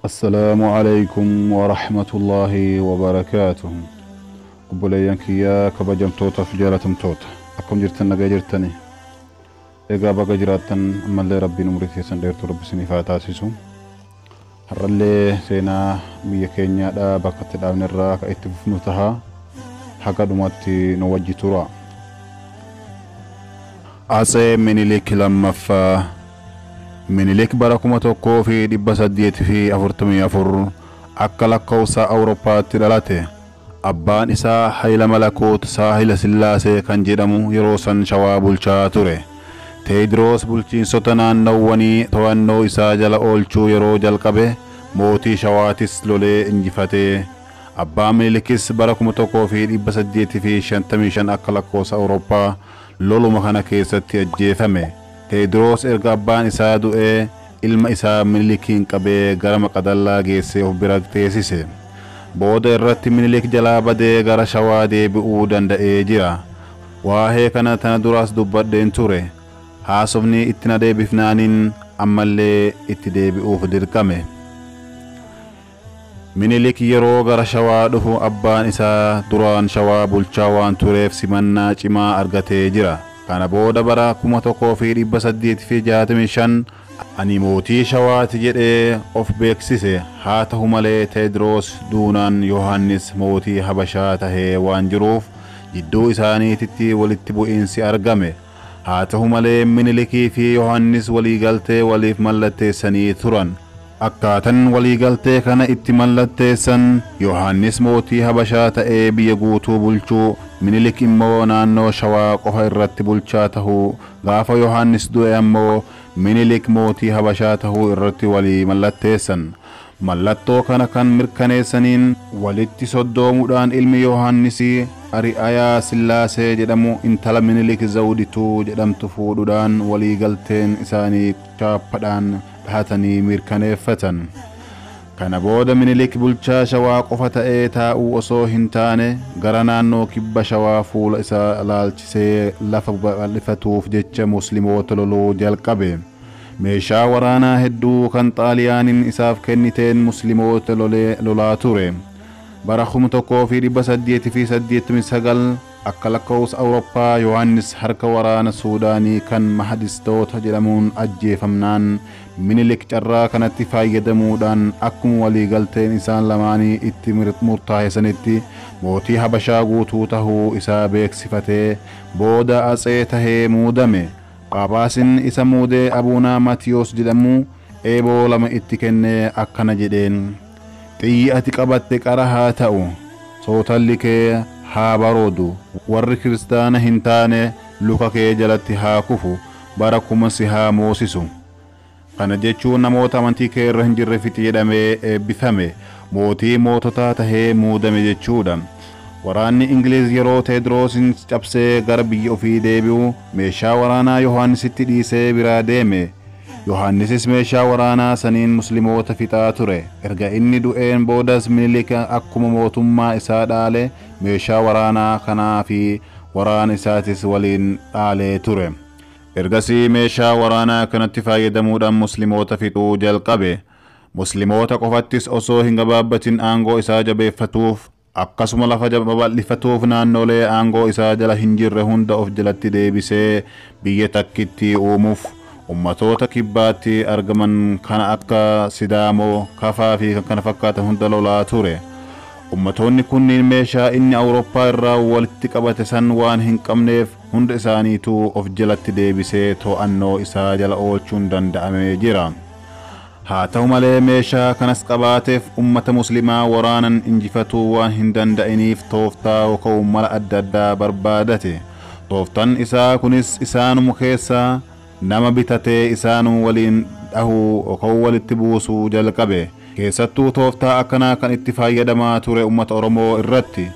Assalaamu alaykum wa rahmatullaahi wa barakaatuh. Obboleeyyan kiyyaa kabajamtootaaf jaalatamtoota, akkam jirtan? Nagaa jirtani? Egaa baga jiraattan. Ammallee Rabbiin umrii keessan dheertuu Rabbi isiniif haa taasisu. Har'allee seenaa biyya keenyaadha bakka itti dhaabne irraa ka itti fufnu taha. Haga dhumatti nu wajji tura. Atsee Minilik lammaffaa. Minilik bara 1844 akka lakkoofsa Awurooppaatti dhalate. Abbaan isaa Hayila Malakoot Saahila Sillaasee kan jedhamu yeroo san Shawaa bulchaa ture. Teediroos bulchiinsota naannawwanii to'annoo isaa jala oolchuu yeroo jalqabe mootii Shawaatis lolee injifatee. Abbaan Minilikis bara 1855 akka lakkoofsa Awurooppaa loluma kana keessatti ajjeefame. Teediroos erga abbaan isaa du'ee ilma isaa Minilikiin qabee gara Maqadallaa geessee of bira teessise. Booda irratti Minilik jalaa badee gara Shawaa deebi'uu danda'ee jira. Waa'ee kana tana duraas dubbadheen ture. Haasofni itti na deebifnaaniin ammallee itti deebi'uuf dirqame. Minilik yeroo gara Shawaa dhufu abbaan isaa duraan Shawaa bulchaa waan tureef simannaa cimaa argatee jira. Kana booda bara 1865 ani mootii Shawaati jedhee of beeksise. Haa ta'u malee Teediroos duunaan Yohaannis mootii Habashaa tahee waan jiruuf jidduu isaaniititti walitti bu'iinsi argame. Haa ta'u malee Minilikii fi Yohaannis waliigaltee waliif mallatteessanii turan. Akkaatan waliigaltee kana itti mallatteessan Yohaannis mootii Habashaa ta'ee biyya guutuu bulchuu, Minilik immoo naannoo Shawaa qofa irratti bulchaa tahuu, gaafa Yohaannis du'e ammoo Minilik mootii Habashaa tahuu irratti walii mallatteessan. Mallattoo kana kan mirkaneessaniin walitti soddoomuudhaan ilmi Yohaannisii Ari'ayaa Sillaasee jedhamu intala Minilik Zawudituu jedhamtu fuudhuudhaan waliigalteen isaanii chaappadhaan dhahatanii mirkaneeffatan. Kana booda Minilik bulchaa Shawaa qofa ta'ee taa'uu osoo hin taane gara naannoo kibba Shawaa fuula isaa laalchisee lafa babal'ifatuuf jecha Musliimoota loluu jalqabe. Meeshaa waraanaa hedduu kan Xaaliyaaniin isaaf kenniteen Musliimoota lolaa ture. Bara 1889 akka lakkoofsa Awurooppaa Yohaannis harka waraana Suudaanii kan Mahadistoota jedhamuun ajjeefamnaan Minilik carraa kanatti fayyadamuudhaan akkuma waliigalteen isaan lamaanii itti murtaa'e sanitti mootii Habashaa guutuu tahuu isaa beeksifatee booda atsee tahee muudame. Phaaphaasiin isa muudee Abuunaa Maatiyoos jedhamu eeboo lama itti kennee akkana jedheen: Xiyyi ati qabatte qara haa ta'u, sootalli kee haa baroodu, warri kiristaana hin taane luka kee jalatti haa kufu, bara 1000 si haa moosisu. Kana jechuun namoota amantii kee irra hin jirre fixi jedhamee eebbifame. Mootii moototaa tahee muudame jechuudha. Waraanni Ingiliz yeroo Teediroosiin cabsee gara biyya ofii deebi'u meeshaa waraanaa Yohaannisitti dhiisee biraa deeme. Yohaannisis meeshaa waraanaa saniin Musliimoota fixaa ture. Erga inni du'een boodas Minilik akkuma mootummaa isaa dhaale meeshaa waraanaa kanaa fi waraana isaatis waliin dhaalee ture. Ergasii meeshaa waraanaa kanatti fayyadamuudhaan Musliimoota fixuu jalqabe. Musliimoota qofattis osoo hin gabaabbatin aangoo isaa jabeeffatuuf akkasuma lafa babal'ifatuuf naannolee aangoo isaa jala hin jirre hunda of jalatti deebisee biyya takkitti uumuuf ummatoota kibbaatti argaman kana akka Sidaamoo, Kafaa fi kan kana fakkaatan hunda lolaa ture. Ummatoonni kunniin meeshaa inni Awurooppaa irraa walitti qabate san waan hin qabneef hunda isaaniituu of jalatti deebisee to'annoo isaa jala oolchuun danda'amee jira. Haa ta'u malee meeshaa kanas qabaateef ummata Muslimaa waraanan injifatuu waan hin danda'iniif tooftaa yookaan mala adda addaa barbaadate. Tooftaan isaa kunis isaanuma keessaa nama bitatee isaanuma waliin dhahuu yookaan walitti buusuu jalqabe. Keessattuu tooftaa akkanaa kan itti fayyadamaa ture ummata Oromoo irratti.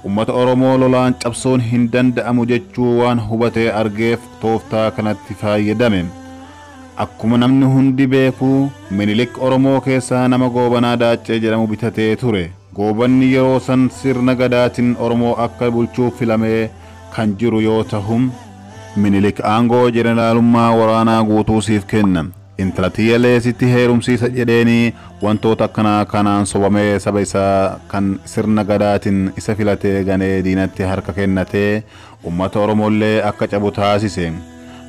Ummata Oromoo lolaan cabsuun hin danda'amu jechuu waan hubatee argeef tooftaa kanatti fayyadame. Akkuma namni hundi beeku Minilik Oromoo keessaa nama Goobanaa Daaccee jedhamu bitatee ture. Goobanni yeroo san sirna gadaatiin Oromoo akka bulchuuf filamee kan jiru yoo ta'u, Minilik aangoo jeneraalummaa waraanaa guutuu siif kenna. Intala tiyyalee sitti heerumsiisa jedheeni wantoota akkanaa kanaan sobamee saba isaa kan sirna gadaatiin isa filatee ganee diinatti harka kennatee ummata Oromollee akka cabu taasise.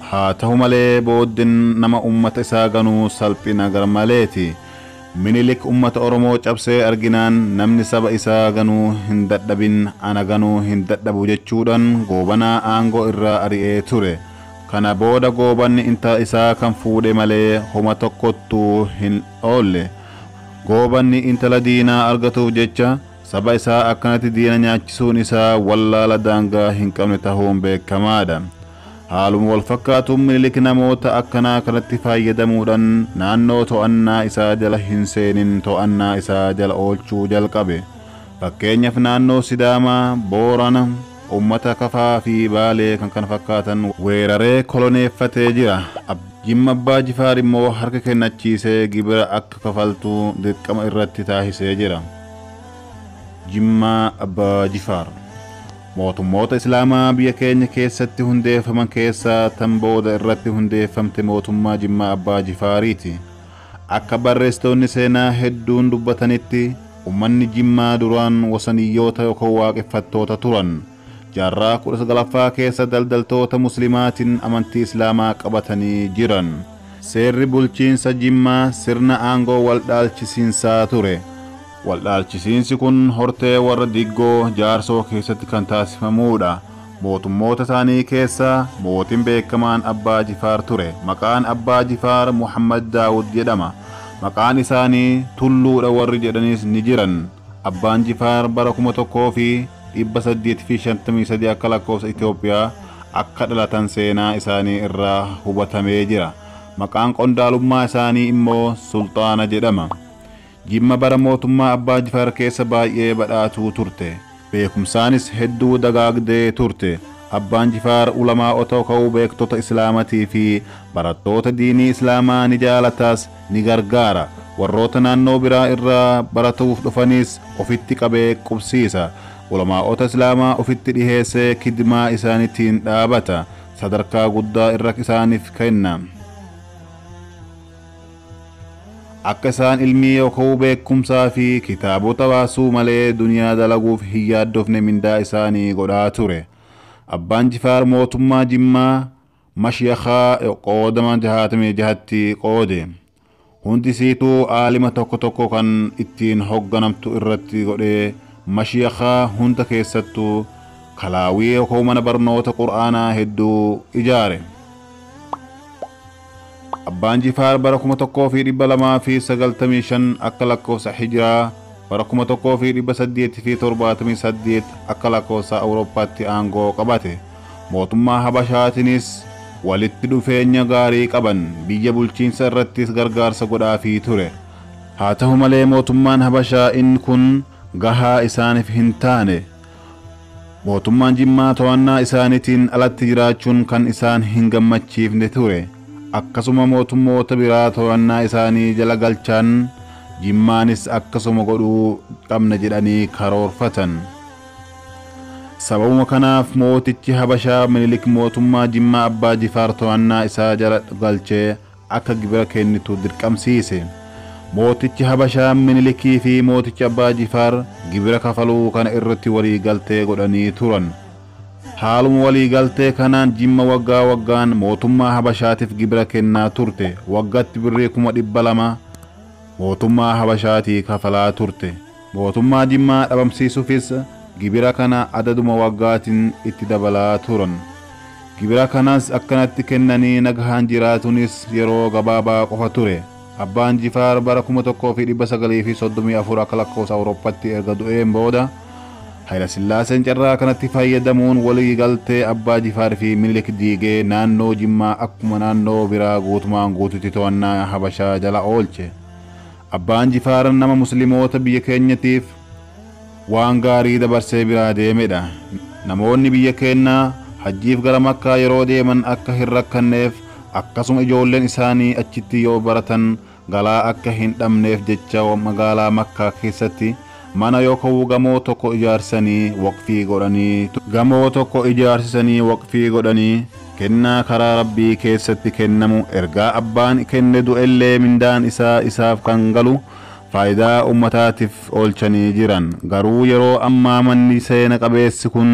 Haa ta'u malee booddeen nama ummata isaa ganuu salphina garmaleeti. Minilik ummata Oromoo cabsee arginaan namni saba isaa ganuu hin dadhabin ana ganuu hin dadhabu jechuudhaan Goobanaa aangoo irraa ari'ee ture. Kana booda Goobanni intala isaa kan fuudhe malee homa tokkottuu hin oolle. Goobanni intala diinaa argatuuf jecha saba isaa akkanatti diina nyaachisuun isaa wallaala daangaa hin qabne tahuun beekamaadha. Haaluma wal fakkaatuun Minilik namoota akkanaa kanatti fayyadamuudhaan naannoo to'annaa isaa jala hin seenin to'annaa isaa jala oolchuu jalqabe. Fakkeenyaaf naannoo Sidaamaa, Boorana, ummata Kafaa fi Baalee kan kana fakkaatan weeraree koloneeffatee jira. Jimma Abbaa Jifaar immoo harka kennachiisee gibira akka kafaltu dirqama irratti taasisee jira. Jimma Abbaa Jifaar mootummoota Islaamaa biyya keenya keessatti hundeeffaman keessaa tan booda irratti hundeeffamte mootummaa Jimma Abbaa Jifaariiti. Akka barreessitoonni seenaa hedduun dubbatanitti ummanni Jimmaa duraan wasaniyyoota yookaan waaqeffattoota turan. Jaarraa 19ffaa keessa daldaltoota Muslimaatiin amantii Islaamaa qabatanii jiran. Seerri bulchiinsa Jimmaa sirna aangoo waldhaalchisiinsaa ture. Waldhaalchisiinsi kun hortee warra Diggoo Jaarsoo keessatti kan taasifamuudha. Mootummoota isaanii keessaa mootiin beekamaan Abbaa Jifaar ture. Maqaan Abbaa Jifaar Muhammad Daawud jedhama. Maqaan isaanii Tulluudha warri jedhanis ni jiran. Abbaan Jifaar bara 1853 akka lakkoofsa Itoophiyaa akka dhalatan seenaa isaanii irraa hubatamee jira. Maqaan qondaalummaa isaanii immoo Sulxaana jedhama. Jimma bara mootummaa Abbaa Jifaar keessa baay'ee badhaatuu turte. Beekumsaanis hedduu dagaagdee turte. Abbaan Jifaar ulamaa'ota ka'uu beektota Islaamatii fi barattoota diinii Islaamaa ni jaalatas ni gargaara. Warroota naannoo biraa irraa baratuuf dhufanis ofitti qabee qubsiisa. Ulamaa'ota Islaamaa ofitti dhiheessee kidmaa isaaniitiin dhaabata. Sadarkaa guddaa irra isaaniif kenna. Akka isaan ilmii yookaan beekumsaa fi kitaabota baasuu malee duniyaa dalaguuf hin yaaddofne mindaa isaanii godhaa ture. Abbaan Jifaar mootummaa Jimmaa mashiyakaa qoodama 66tti qoode. Hundi isiituu aalima tokko tokko kan ittiin hoogganamtu irratti godhee mashiyakaa hunda keessattuu kalaawii yookaan mana barnoota Qur'aanaa hedduu ijaare. Abbaan Jifaar bara 1295 akka lakkoofsa Hijiraa bara 1878 akka lakkoofsa Awurooppaatti aangoo qabate. Mootummaa Habashaatiinis walitti dhufeenya gaarii qaban, biyya bulchiinsa irrattis gargaarsa godhaafii ture. Haa ta'u malee mootummaan Habashaa inni kun gahaa isaaniif hin taane. Mootummaan Jimmaa to'annaa isaaniitiin alatti jiraachuun kan isaan hin gammachiifne ture. Akkasuma mootummoota biraa to'annaa isaanii jala galchan Jimmaanis akkasuma godhuu qabna jedhanii karoorfatan. Sababuma kanaaf mootichi Habashaa Minilik mootummaa Jimmaa Abbaa Jifaar to'annaa isaa jala galchee akka gibira kennitu dirqamsiise. Mootichi Habashaa Minilikii fi mootichi Abbaa Jifaar gibira kafaluu kana irratti walii galtee godhanii turan. Haaluma walii galtee kanaan Jimma waggaa waggaan mootummaa Habashaatiif gibira kennaa turte. Waggaatti birrii 200,000 mootummaa Habashaatii kafalaa turte. Mootummaa Jimmaa dhabamsiisuufis gibira kana adaduma waggaatiin itti dabalaa turan. Gibira kanas akkanatti kennanii nagahaan jiraatunis yeroo gabaabaa qofa ture. Abbaan Jifaar bara 1934 akka lakkoofsa Awurooppaatti erga du'een booda Hayilasillaaseen carraa kanatti fayyadamuun walii galtee Abbaa Jifaar fi Minilik diigee naannoo Jimmaa akkuma naannoo biraa guutumaan guututti to'annaa Habashaa jala oolche. Abbaan Jifaar nama Musliimoota biyya keenyatiif waan gaarii dabarsee biraa deemedha. Namoonni biyya keenyaa hajjiif gara Makkaa yeroo deeman akka hin rakkanneef, akkasuma ijoolleen isaanii achitti yoo baratan galaa akka hin dhabneef jecha magaalaa Makkaa keessatti mana yookaan gamoo tokko ijaarsanii waqfii godhanii gamoo tokko ijaarsisanii waqfii godhanii Kennaa karaa Rabbii keessatti kennamu ergaa abbaan kenne du'ellee mindaan isaa isaaf kan galu faayidaa ummataatiif oolchanii jiran. Garuu yeroo ammaa manni seena qabeessi kun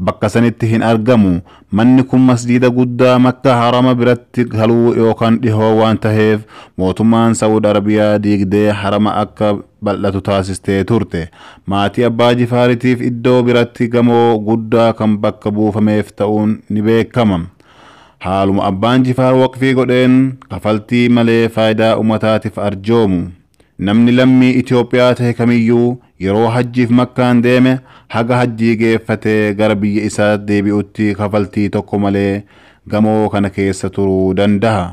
bakka sanitti hin argamu. Manni kun masjiida guddaa Makka harama biratti galuu yookaan dhihoo waan taheef mootummaan Saawud Arabiyaa diigdee harama akka bal'atu taasistee turte. Maatii Abbaa Jifaaritiif iddoo biratti gamoo guddaa kan bakka buufameef ta'uun ni beekama. Haaluma Abbaan Jifaar waqfii godheen kafaltii malee faayidaa ummataatiif arjoomu. Namni lammii Itoophiyaa ta'e kamiyyuu yeroo hajjiif Makkaan deeme haga hajjii geeffatee gara biyya isaa deebi'utti kafaltii tokko malee gamoo kana keessa turuu danda'a.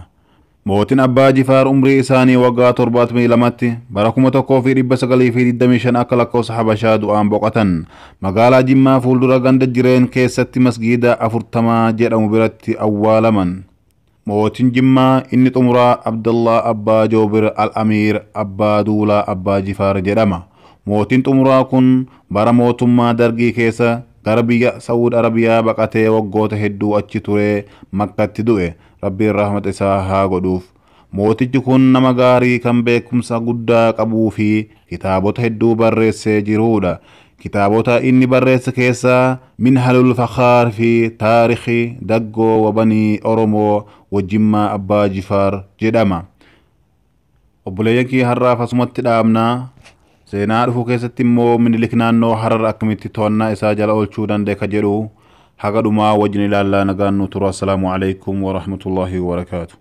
Mootiin Abbaa Jifaar umrii isaanii waggaa 72tti bara 1925 akka lakkoofsa Habashaa du'aan boqotan. Magaalaa Jimmaa fuuldura ganda Jireen keessatti masgiida 40 jedhamu biratti awwaalaman. Mootiin Jimmaa inni xumuraa Abdallaa Abbaa Joobir Al-Amiir Abbaa Duulaa Abbaa Jifaar jedhama. Mootiin xumuraa kun bara mootummaa Dargii keessa gara biyya Saawud Arabiyaa baqatee waggoota hedduu achi turee Makkatti du'e. Rabbiin rahmata isaa haa godhuuf. Mootichi kun nama gaarii kan beekumsa guddaa qabuu fi kitaabota hedduu barreessee jirudha. Kitaabota inni barreesse keessaa Minhalul Fakhaar fi Taarikii Daggoo Wabanii Oromoo Wajjimmaa Abbaa Jifaar jedhama. Obboleeyyan kiyya, har'aaf asumatti dhaabnaa. Seenaa dhufu keessatti immoo Minilik naannoo Harar akkamitti to'annaa isaa jala oolchuu danda'e ka jedhu haga dhumaa wajjin ilaallaa. Nagaan nu tura. Assalaamu alaikum wa rahmatullaahi wa barakaatu.